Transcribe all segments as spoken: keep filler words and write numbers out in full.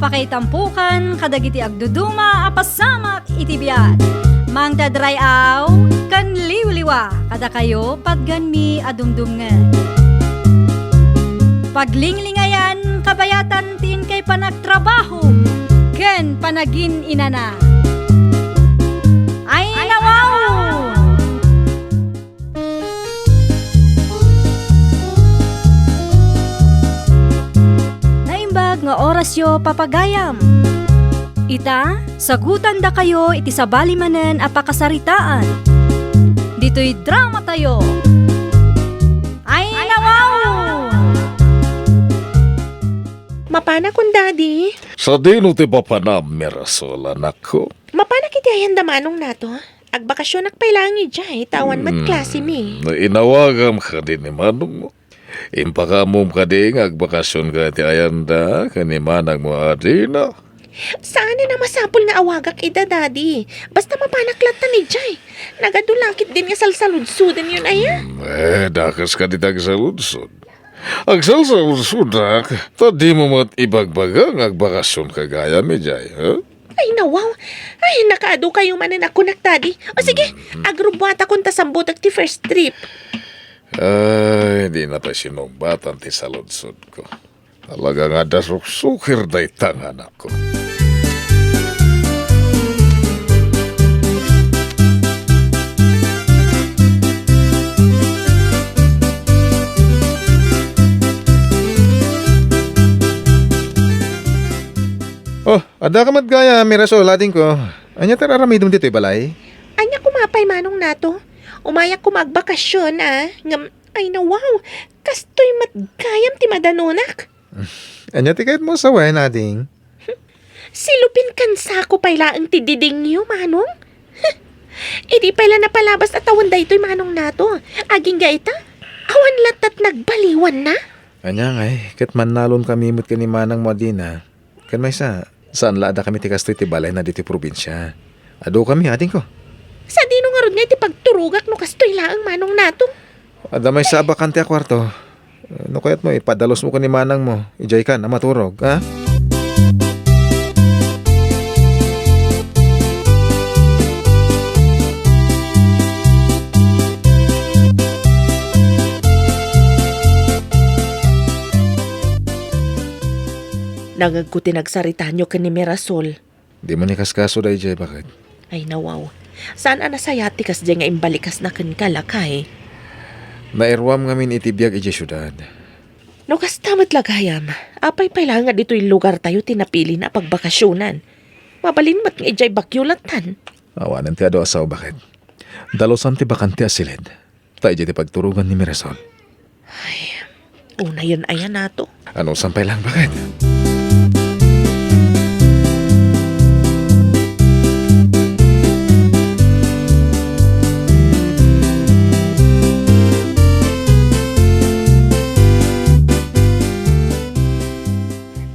Pakaitampukan kadagiti agduduma a pasamak iti biag. Mangted ray-aw ken liwliwa kadakayo patganmi a dumdumngeg. Paglinglingayan kabayatan ti inkay panagtrabaho ken panagin-inana. Ay, nawaw! Naimbag nga orasyo, papagayam. Ita, sagutandakayo iti sabali manen a pakasaritaan. Ditoy dramatayo. Ay, nawaw! Mapanakon, Daddy. Sadino ti papanam, Mirasol, anakko? Mapanak iti ayanda manong nato. Agbakasionak pay laeng idiay, ta awan met Hmm, klasemi. Inawagam kadi ni manongmo? Impakaammom kadi nga agbakasionka iti ayanda ken ni manangmo a Dina? Saanen a masapul nga awagak ida, Daddy. Basta mapanak lattan idiay. Nagadu la ketdin nga salsaludsodenyon aya. Hmm, eh, dakes kadi ti agsaludsod. Agsalsaludsodak, ta dimo met ibagbaga nga agbakasionka gayam idiay, ha? Ay, nawaw. Ay, nakaadu kayo manen a kunak, Daddy. O sige, agrubbuatakon ta sambutek ti first trip. Ay, dina pay sinungbatan ti saludsodko. Talaga nga adda suksukir dayta nga anakko. Oh, adda ka met gayam, Mirasol, adingko. Ania ti ar-aramidem ditoy balay? Ania koma pay manong nato? Umayak koma agbakasion, a. Ngem, ay nawaw, kastoy met gayam ti madanonak. Ania ti kayatmo a sawen, ading? Silupin ken sako pay laeng ti didingyo, manong. Idi pay la napalabas a tawen daytoy manong nato. Agingga ita, awan lattat nagbaliwanna. Ania ngay, ket mannalon kami met ken ni manangmo a Dina. Ken maysa, saan la a dakami ti kastoy ti balayna ditoy probinsia. Adu kami, adingko. Sadino ngarud nga iti pagturogak no kastoy laeng manong nato? Adda maysa a bakante a kuarto. No kayatmo, ipadalusmo ken ni manangmo. Idiaykan a maturog, ha? Nangegko ti nagsaritanyo ken ni Mirasol. Dimo ni kaskaso daydiay, baket? Ay, nawaw. Saan a nasayaat ti kasdiay nga imbalikasna kenka, lakay? Nairuam ngamin iti biag idiay siudad. No kasta met, lakayam, apay pay laeng nga ditoy lugartayo ti napilina a pagbakasionan? Mabalin met nga idiay Baguio lattan. Awanen ti adu a sao, baket. Dalusan ti bakante a silid. Ta idiay ti pagturogan ni Mirasol. Ay, unayen aya nato. Anusan pay laeng, baket?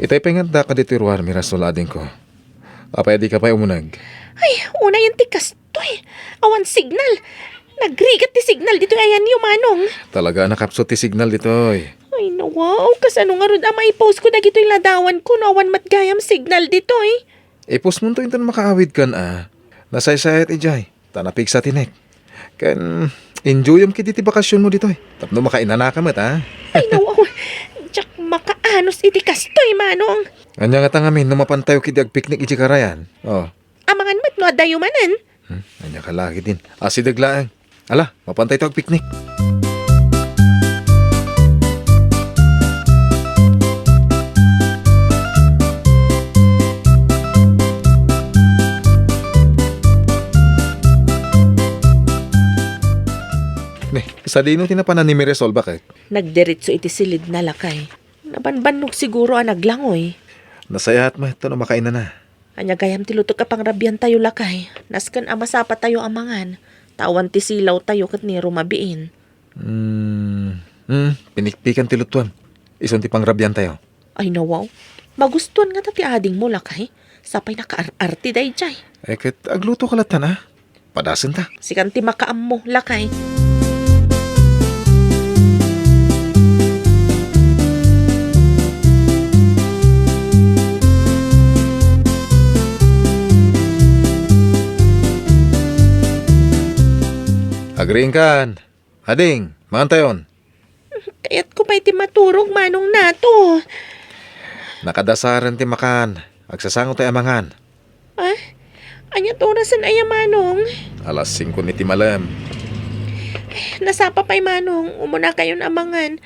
Itay pay nga adda ka ditoy ruar, Mirasol, adingko. Apay a dika pay umuneg? Ay, unayen ti kastoy. Awan signal. Nagrigat ti signal ditoy ayanyo, manong. Talaga a nakapsut ti signal ditoy. Ay, nawaw. Kasano ngarud a maipostko dagitoy ladawanko no awan met gayam signal ditoy? Ipostmonto inton makaawidkan a. Nasaysayaat idiay. Ta napigsa ti nek. Ken enjoyem ketdi ti bakasionmo ditoy. Tapno makainanaka met, a? Ay, nawaw. Diak makaanus iti kastoy, manong. Ania ngata ngamin no mapantayo ketdi agpiknik idiay karayan? Oh. Amangan met no addayo manen. Hmm, ania ka la ketdin. Asideg laeng. Ala, mapantayto agpiknik. Ne, sadino ti napanan ni Mirasol, baket? Nagdiretso iti silidna, lakay. Nabanbannog siguro a naglangoy. Nasayaat met no makainana. Ania gayam ti lutok a pangrabiantayo, lakay? Nasken a masapatayo a mangan, ta awan ti silawtayo ket ni rumabiin. Hmm, hmm, pinikpikan ti lutuem. Isun ti pangrabiantayo. Ay, nawaw. Magustuan ngata ti adingmo, lakay. Sapay nakaar-arte daydiay. Eh, ket agluto ka lattan, a? Padasenta. Sikan ti makaammo, lakay. Agriingkan. Ading, mangantayon. Kayatko pay ti maturog, Manong Nato. Nakadasaren ti makan. Agsasango tay a mangan. Ah? Ania't orasen aya, Manong? Alas singko iti malem. Nasapa pay, Manong. Umunakayon a mangan.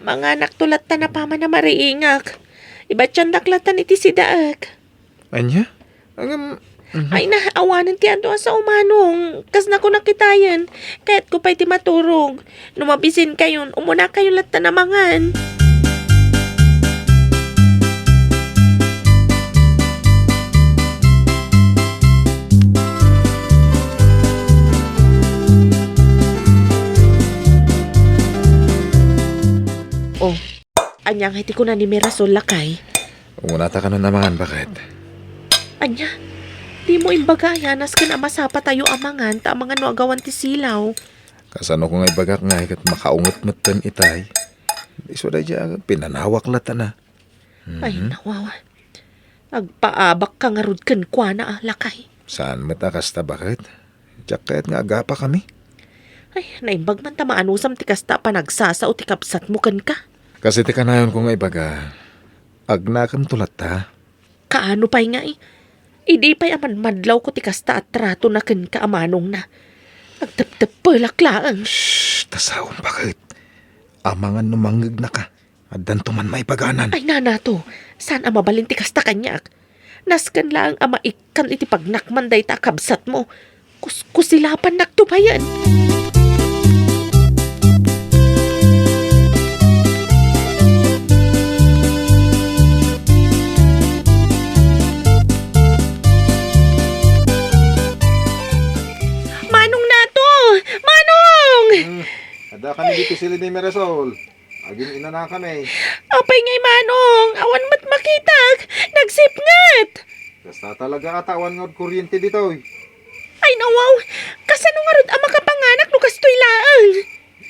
Manganakto latta napaman a mariingak. Ibatiandak latta iti sidaek. Ania? Ngem, mhm. Ay na, awanen ti adu a sao, Manong. Kasna ko nakitayen. Kayatko pay ti maturog. No mabisinkayon, umunakayon latta a mangan. Oh, ania ngay ti kuna ni Mirasol, lakay? Umunata kanon a mangan, baket. Ania? Dimo imbaga aya, nasken a masapatayo a mangan, ta amangan no agawan ti silaw. Kasano ko nga ibagak ngay ket makaunget metten itay? Isu daydiay a pinanawak latta na. Ay, mhm. Nawaw. Agpaabakka ngarud kenkuana a, lakay. Saan met a kasta, baket? Diak kayat nga agapakami. Ay, naimbag man ta maanusam ti kasta a panagsasao ti kabsatmo kenka. Kas iti kanayonko nga ibaga, agnakemto latta. Kaano pay ngay? Idi pay a madmadlawko ti kasta a tratona kenka a manongna, agtepteppelak laeng. Shh! Ta saom, baket. Amangan no mangngegnaka. Addanto man maipaganan. Ay, nanato, saan a mabalin ti kasta kaniak? Nasken laeng a maikkan iti pagnakman dayta a kabsatmo. Kuskusilapannakto payen. Manong Nato! Manong! Hmm, adda kami ditoy silid ni Mirasol. Agin-inanakami. Apay ngay, Manong? Awan met makitak. Nagsipnget. Kasta talaga a ta awan ngarud kuryente ditoy. Ay, nawaw. Kasano ngarud a makapanganak no kastoy laeng?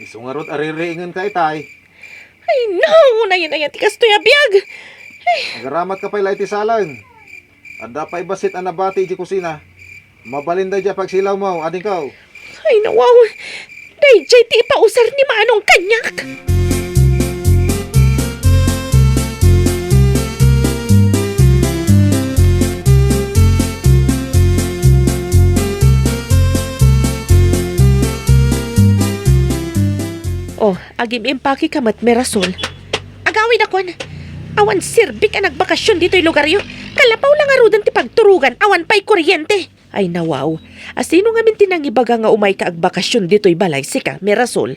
Isu ngarud a ririingenka itay. Ay, no! Unayen aya ti kastoy a biag. Ay. Agaramatka pay la iti saleng. Adda pay bassit a nabati idiay kusina. Mabalin daydiay a pagsilawmo, adingko. Ay, nawaw. Daydiay ti ipausar ni Manong kaniak. Oh, agim-impakeka met, Mirasol. Agawidakon. Awan serbik a nagbakasyon ditoy lugaryo. Kalapaw la ngaruden ti pagturogan, awan pay kuryente. Ay, nawaw. A, sino ngamin ti nangibaga nga umayka agbakasyon ditoy balay, sika, Mirasol?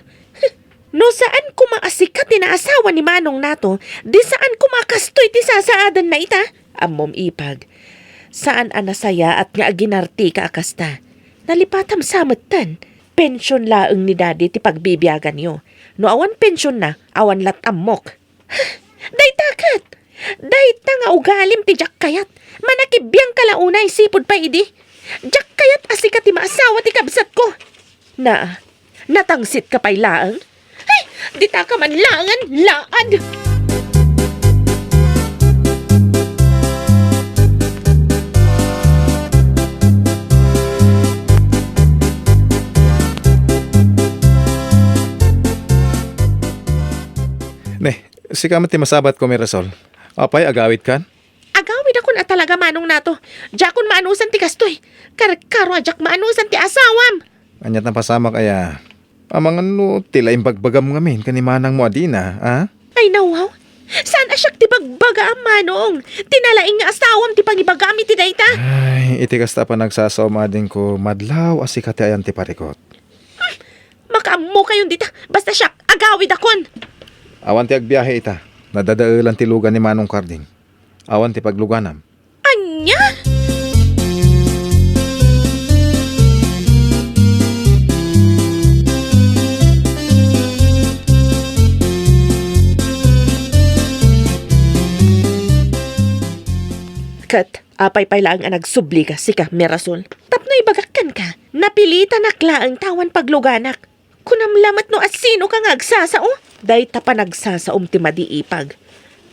No saan koma a sika ti naasawa ni Manong Nato, di saan koma a kastoy ti sasaadanna ita? Ammom, ipag. Saan a nasayaat nga aginartika a kasta. Nalipatam sa metten. Pension laeng ni Daddy ti pagbibiaganyo. No awan pensionna, awan lat ammok. Dayta ket! Dayta nga ugalim ti diak kayat. Manakibiangka la unay, sipud pay idi. Diak kayat a sika ti maasawa ti kabsatko. Na, natangsitka pay laeng? Ay, ditaka man laengen, laad! Ne, sika met ti masabatko, Mirasol. Apay, agawidkan? Agawidakon a talaga, Manong Nato. Diakon maanusan ti kastoy. Karkaro a diak maanusan ti asawam. Ania't napasamak aya? Amangan no ti la imbagbagam ngamin ken ni manangmo a dina, a? Ay, nawaw. Saan a siak ti bagbagaam, Manong? Ti nalaing nga asawam ti pangibagam iti dayta. Ay, iti kasta a panagsasaom, adingko, madlaw a sika ti ayan ti parikot. Hmm. Makaammokayon dita. Basta siak, agawidakon. Awan ti agbiahe ita. Nadadaelan ti lugan ni Manong Carding. Awan ti pagluganam. Ania? Ket apay pay laeng a nagsubliga, sika, Mirasol? Tapno ibagak kenka, napilitanak laeng ta awan pagluganak. Kunam lamet no asinoka nga agsasao? Dayta panagsasaom ti madi, ipag.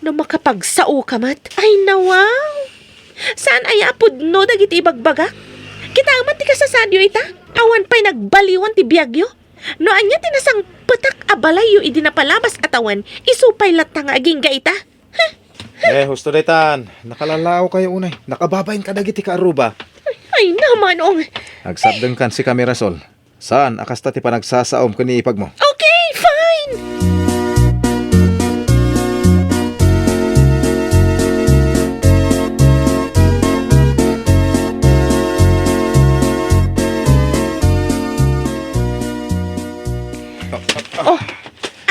No makapagsaoka met, ay nawaw! Saan aya a pudno dagiti ibagbagak? Kitaem met ti kasasaadyo ita? Awan pay nagbaliwan ti biagyo. No ania ti nasangpetak a balayyo idi napalabas a tawen, isu pay latta nga agingga ita. Eh, husto daytan. Nakalalaokayo unay. Nakababain kadagiti kaaruba. Ay, ay, na, Manong. Agsardengkan sika, Mirasol. Saan a kasta ti panagsasaom ken ni ipagmo? Okay, fine! Oh,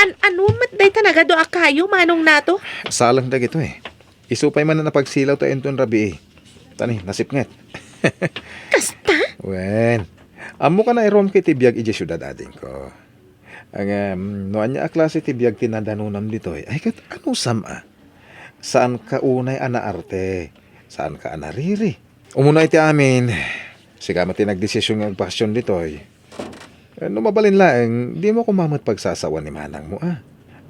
an-, anu met dayta nagadu a kayo, Manong Nato? Saleng dagitoy. Isu pay manen a pagsilaw ta inton rabii. Tani, nasipnget. Kasta? Wen, ammo ka nairuam iti biag idiay siudad, adingko. Ngem, no ania a klase ti biag ti nadanonam ditoy, ay ket anusam a? Saan ka unay a naarte? Saan ka a nariri? Umuna iti amin, sika met ti nagdesisyon nga agbakasyon ditoy. Eh, no mabalin laeng, dimo koma met pagsasawan ni manangmo, a?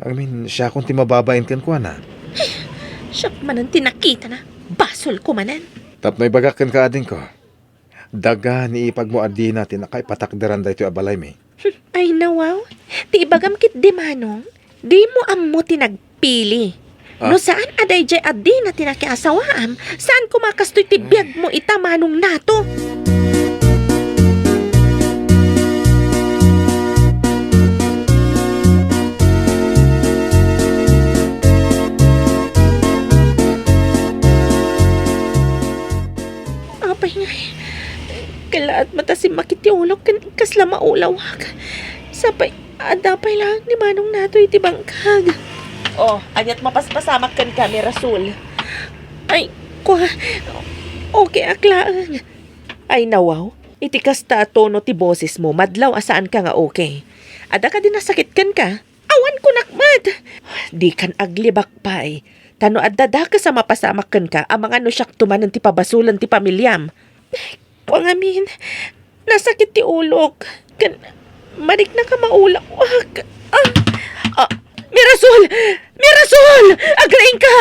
I mean, siakon ti mababain kenkuana. Siak manen ti nakitana. Basolko manen. Tapno ibagak kenka, adingko, daga ni ipagmo a dina ti nakaipatakderan daytoy a balaymi. Ay, nawaw. Ti ibagam ketdi, Manong, dimo ammo ti nagpili. Ah. No saan a daydiay a dina ti nakiasawaam, saan koma kastoy ti biagmo ita, Manong Nato. Apay ngay, kallaat met a simmakit ti ulok ken kasla maulawak. Sapay, adda pay laeng ni Manong Nato iti bangkag. Oh, aniat mapaspasamak kenka, Mirasol? Ay, kua, okay ak laeng. Ay, nawaw, iti kasta a tono ti bosesmo, madlaw a saanka nga okay. Adda kadi nasakit kenka? Awan kunak met. Dikan aglibak pay. Ta no adda dakes a mapasamak kenka, amangan no siakto manen ti pabasolen ti pamiliam. Kua ngamin, nasakit ti ulok. Ken, mariknak a maulawak. Ah! Ah! Mirasol! Mirasol! Agriingka!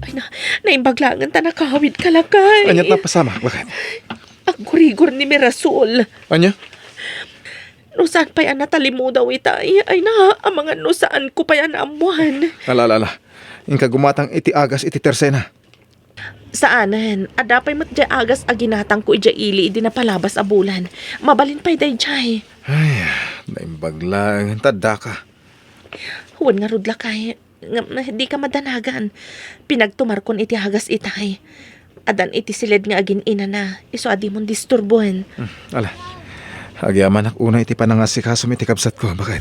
Ay na, naimbag laengen ta nakawidka, lakay. Aniat napasamak, baket? Aggurigor ni Mirasol. Ania? No saan pay a natalimudaw itay, ay na, amangan no saanko pay a naammoan. Ala, ala, ala. Inka gumatang iti agas iti tersena. Saanen, adda pay met diay agas a ginatangko idiay ili idi napalabas a bulan. Mabalin pay daydiay. Ay, naimbag laeng ta addaka. Wen ngarud, lakay. Ngem, dika madanagan. Pinagtumarkon iti agas itay. Addan iti siled nga agin-inana, isu a dimon disturboen. Hmm, ala. Agyamanak unay iti panangasikasom iti kabsatko, baket?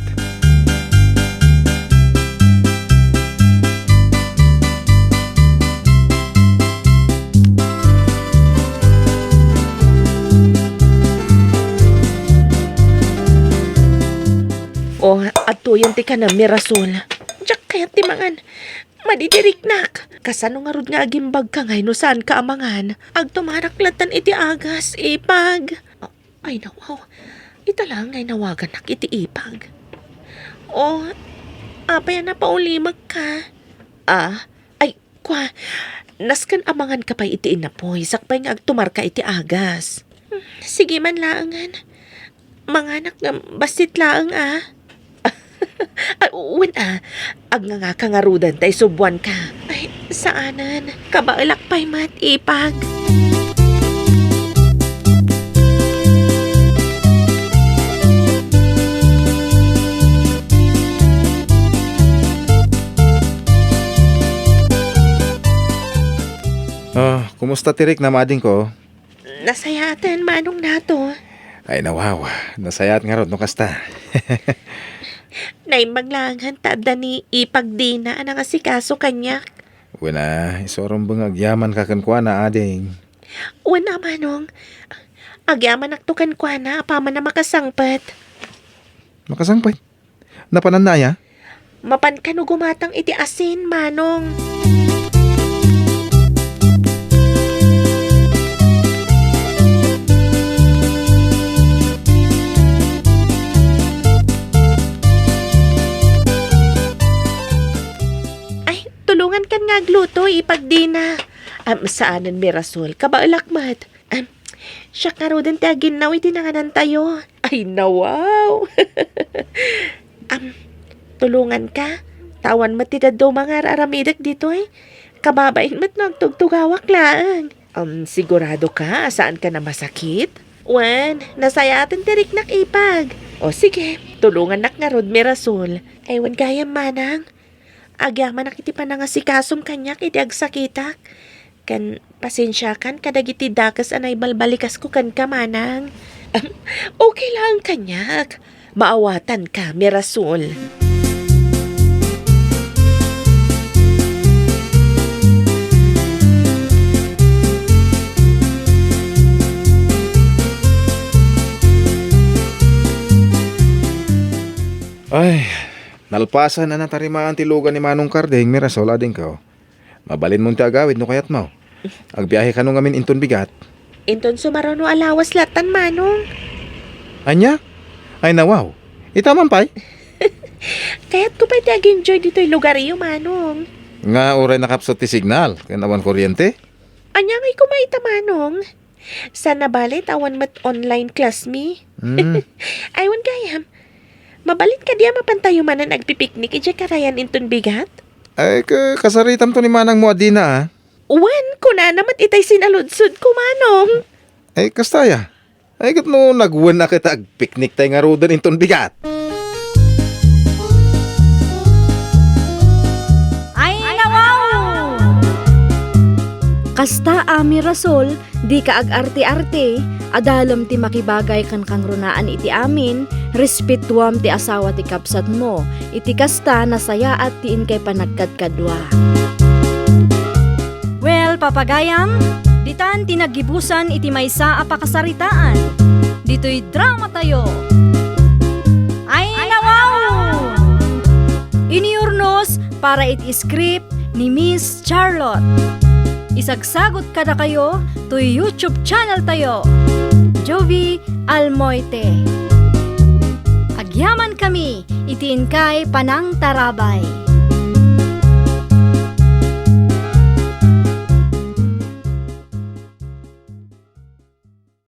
O, adtoyen ti kanam, Mirasol. Diak kayat ti mangan. Madidiriknak. Kasano ngarud nga agimbagka ngay no saanka a mangan? Agtumarak lattan iti agas, ipag. Ay, nawaw. Ita laeng nga inawaganak iti ipag. O, apay a napaulimekka? Ah, ay, kua, nasken a manganka pay iti inapoy, sakbay nga agtumarka iti agas. Hmm, sige man laengen. Manganak ngem bassit laeng, a. Ay, wen, a. Agngangaka ngaruden ta isubuanka. Ay, saanen. Kabaelak pay met, ipag. Ah, kumusta ti riknam, adingko? Nasayaaten, Manong Nato. Ay, nawaw. Nasayaat ngarud no kasta. Naimbag laengen ta adda ni ipag dina a nangasikaso kaniak. Wen a, isu rumbeng agyamanka kenkuana, ading. Wen a, Manong. Agyamanakto kenkuana apaman a makasangpet. Makasangpet? Napananna aya? Mapan kano gumatang iti asin, Manong. Agluto, ipagdina. Am, saanen, Mirasol. Kabaelak met. Am, siak ngaruden ti aginnaw iti nanganantayo. Ay, nawaw. Am, tulonganka. Ta awan met ti dadduma nga ar-aramidek ditoy. Kababain met no agtugtugawak laeng. Um, sigurado ka a saan ka na masakit? Wen, nasayaten ti riknak, ipag. O sige, tulongannak ngarud, Mirasol. Ay, wen gayam, manang. Agyamanak iti panangasikasom kaniak iti agsakitak. Ken pasensiakan kadagiti dakes a naibalbalikasko kenka, manang. Okay laeng kaniak. Maawatanka, Mirasol. Ay, nalpasan a natarimaan ti lugan ni Manong Karding, Mirasol, adingko. Mabalinmon ti agawid no kayatmo. Agbiahe kano ngamin inton bigat? Inton sumaruno a lawas lattan, Manong. Ania? Ay, nawaw. Ita man pay? Kayatko pay ti ag-enjoy ditoy lugariyo, Manong. Nga uray nakapsut ti signal, ken awan kuryente? Ania ngay koma ita, Manong? Saan a bale ta awan met online class mi. Mm. Ay, wen gayam. Mabalin kadi a mapantayo manen agpipiknik idiay karayan inton bigat? Ay, ka-, kasaritamto ni manangmo a dina, a. Wen, kunana met itay sinaludsodko, Manong. Ay, kasta aya. Ay, ket no nagwen a ket agpiknik tay ngaruden inton bigat. Ay, nawaw! Kasta a, Mirasol, dika ag-arte-arte, adalem ti makibagay ken kangrunaan iti amin, respetuam ti asawa ti kabsatmo. Iti kasta, nasayaat ti inkay panagkadkadua. Well, papagayam, ditan ti naggibusan iti maysa a pakasaritaan. Ditoy dramatayo. Ay, nawaw! Iniurnos para iti script ni Miss Charlotte. Isagsagot kadakayo toy YouTube channel tayo, Jovi Almoite. Agyaman kami iti inkay panangtarabay.